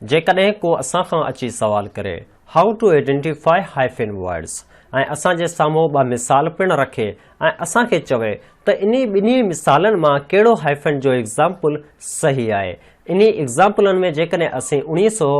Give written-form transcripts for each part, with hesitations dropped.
جيڪڏهن ڪو اسان کان اچي سوال ڪري How to identify hyphen words ۽ اسان جي سامهون ٻه مثال پڻ رکي ۽ اسان کي چوي ته انهي ٻنهي مثالن مان ڪهڙو هائفن جو ايگزامپل صحيح آهي انهي ايگزامپلن ۾ جيڪڏهن اسين اوڻيهه سئو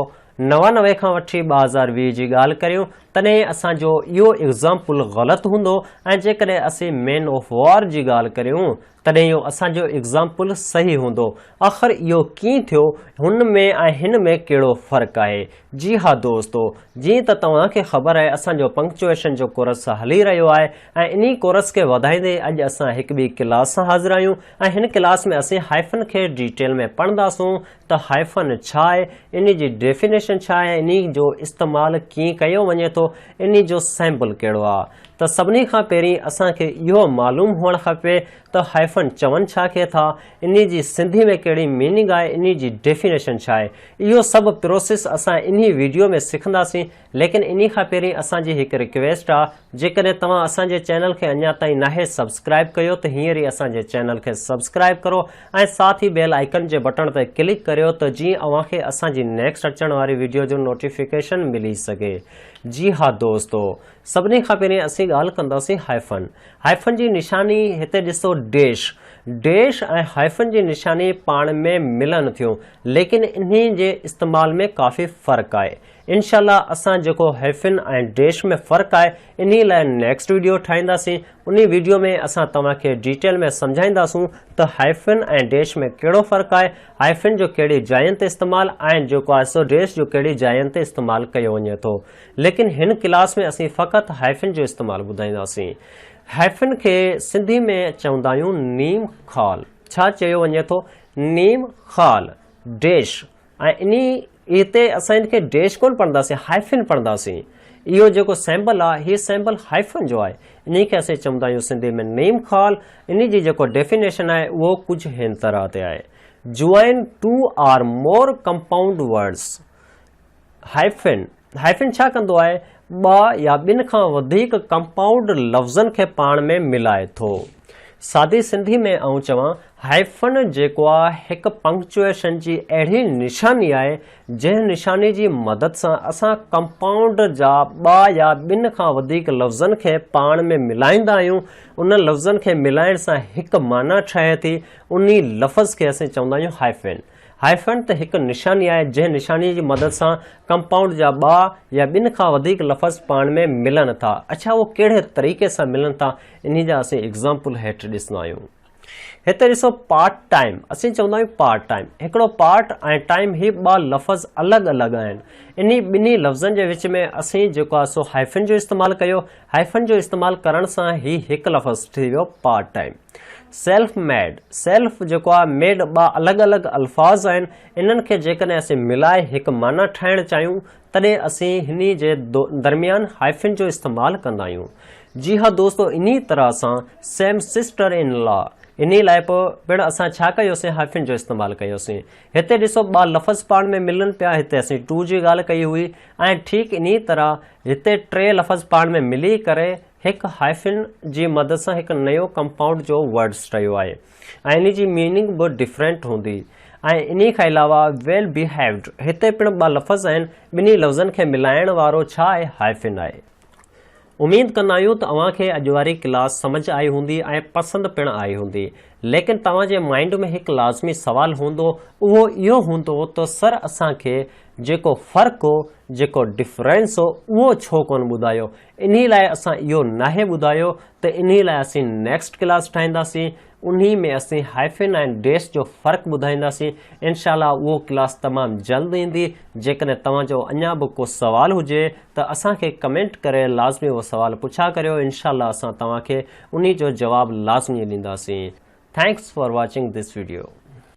99 کان وٺي 2020 جي ڳالهه ڪريون تڏهن اسان جو اهو ايگزامپل غلط هوندو ۽ جيڪڏهن اسين مين آف وار جي ڳالهه ڪريون تڏهن اهو اسان جو ايگزامپل صحيح هوندو. آخر اهو ڪيئن ٿيو؟ هن ۾ ۽ هن ۾ ڪهڙو فرق آهي؟ جي ها دوستو، جيئن ته توهان کي خبر آهي اسان جو پنڪچوئيشن جو ڪورس هلي رهيو آهي ۽ انهي ڪورس کي وڌائيندي اڄ اسان هڪ ٻي ڪلاس سان حاضر آهيون ۽ هن ڪلاس ۾ اسين هائفن کي ڊيٽيل ۾ پڙهنداسون ته هائفن ڇا آهي، انهي جي ڊيفينيشن ڇا آهي، انهي جو استعمال ڪيئن ڪيو وڃي ٿو، انهي جو سيمبل ڪهڙو آهي. ته سڀني کان پهرين اسان کي اهو معلوم هئڻ کپي ته هائفن چون ڇا کي ٿا، انهي جي سنڌي ۾ ڪهڙي ميننگ آهي، انهي جي ڊيفينيشن ڇا آهي. اهو سڀ پروسيس اسان انهي ويڊيو ۾ سکنداسين، ليڪن انهي کان پهرين اسان جي هڪ رڪويسٽ آ، جيڪڏهن توهان اسان جي چينل کي اڃا تائين ناهي سبسڪرائيب ڪيو ته هينئر ئي اسان جي چينل کي سبسڪرائيب ڪرو ۽ ساٿ ئي بيل آئيڪن جي بٽڻ تي ڪلڪ ڪريو ته جيئن اوهان کي اسان جي نيڪسٽ اچڻ واري ويڊيو جو نوٽيفڪيشن ملي سگهي. جي ها دوستو! سڀني کان پهرين اسين ڳالهه ڪنداسين هائفن. هائفن جي نشاني هتي ڏسو ڊيش. ڊيش ۽ هائفن جي نشاني پاڻ ۾ ملن ٿيون ليڪن انهي جي استعمال ۾ ڪافي فرق آهي. انشاء الله اسان جيڪو هائفن ۽ ڊيش ۾ فرق آهي انهي لاء نيڪسٽ ويڊيو ٺاهينداسين انهي ويڊيو ۾ اسان توهان کي ڊيٽيل ۾ سمجهائينداسون ته هائفن ۽ ڊيش ۾ ڪهڙو فرق آهي هائفن جو ڪهڙي جاين تي استعمال ۽ جيڪو آهي سو ڊيش جو ڪهڙي جاين تي استعمال ڪيو وڃي ٿو. ليڪن هن ڪلاس ۾ اسين فقط هائفن جو استعمال ٻڌائينداسين. هائفن کي سنڌي ۾ چوندا آهيون نيم خال. ڇا چيو وڃي ٿو؟ نيم خال، ڊيش، ۽ انهي هتي اسان ان کي ڊيش ڪونه پڙهنداسين هائفن پڙهنداسين. اهو جيڪو سيمبل آهي هي سيمبل هائفن جو آهي. انهي کي اسين چوندا آهيون سنڌي ۾ نيم خال. انهي جي جيڪو ڊيفينيشن آهي اهو ڪجهه هن طرح تي آهي. Join two or more compound words. Hyphen, hyphen ڇا ڪندو آهي؟ ٻه يا ٻن کان وڌيڪ ڪمپائونڊ لفظن کي پاڻ ۾ ملائي ٿو. سادي سنڌي ۾ آئون چوان، هائفن جيڪو آ هڪ پنڪچوئيشن جي اهڙي نشاني آهي، جنهن نشاني جي مدد سان اسان ڪمپائونڊ جا ٻه يا ٻن کان وڌيڪ لفظن کي پاڻ ۾ ملائيندا آهيون، انهن لفظن کي ملائڻ سان هڪ معنيٰ ٺهي ٿي، انهي لفظ کي اسين چوندا آهيون هائفن. هائفن ته هڪ نشاني آهي جنهن نشاني جي مدد سان ڪمپائونڊ جا ٻه يا ٻن کان وڌيڪ لفظ پاڻ ۾ ملن ٿا. اڇا اهو ڪهڙي طريقي سان ملن ٿا انهي جا اسين ايگزامپل هيٺ ڏسندا آهيون. هتي ڏسو پارٽ ٽائيم اسين چوندا آهيون پارٽ ٽائيم هڪڙو پارٽ ۽ ٽائيم هي ٻه لفظ الڳ الڳ آهن انهي ٻنهي لفظن جي وچ ۾ اسين جيڪو آهي سو هائفن جو استعمال ڪيو هائفن جو استعمال ڪرڻ سان هي هڪ لفظ ٿي ويو part time. Self made, self جيڪو آهي ميڊ ٻه الڳ الڳ الفاظ آهن انهن کي جيڪڏهن اسين ملائي هڪ معنيٰ ٺاهڻ چاهيون تڏهن اسين هني جي درميان هائفن جو استعمال ڪندا آهيون. جي ها دوستو انهي طرح سان سيم سسٽر ان لا انهي لاء پڻ اسان ڇا ڪيوسين هائفن جو استعمال ڪيوسين. هتي ڏسو ٻه لفظ پاڻ ۾ ملن پيا هتي اسين ٽو جي ڳالهه ڪئي هئي ۽ ٺيڪ انهي طرح هتي ٽي لفظ پاڻ ۾ ملي ڪري هڪ هائفن جي مدد سان هڪ نيو ڪمپائونڊ جو ورڊس ٺهيو آهي ۽ انهي جي ميننگ به ڊفرنٽ هوندي ۽ انهي کان علاوه ويل بيهيوڊ هتي پڻ ٻه لفظ آهن ٻنهي لفظن کي ملائڻ وارو ڇا آهي هائفن آهي. اميد ڪندا آهيون ته اوهان کي اڄ واري ڪلاس سمجهه آئي هوندي ۽ پسند پڻ آئي هوندي ليڪن توهان جي مائنڊ ۾ هڪ لازمي سوال هوندو اهو اهو هوندو ته سر اسان کي جيڪو فرق هو جيڪو ڊفرنس هو اهو ڇو ڪونه ٻڌايو انهي لاء اسان اهو ناهي ٻڌايو ته انهي لاء اسين نيڪسٽ ڪلاس ٺاهينداسين انهي ۾ اسين هائفن ۽ ڊيش جو فرق ٻڌائينداسين انشاء الله اهو ڪلاس تمام جلد ايندي جيڪڏهن توهان جو اڃا به ڪو سوال هجي ته اسان کي ڪمينٽ ڪري لازمي اهو سوال پڇا ڪريو انشاء الله اسان توهان کي انهي جو جواب لازمي ڏينداسين thanks for watching this video.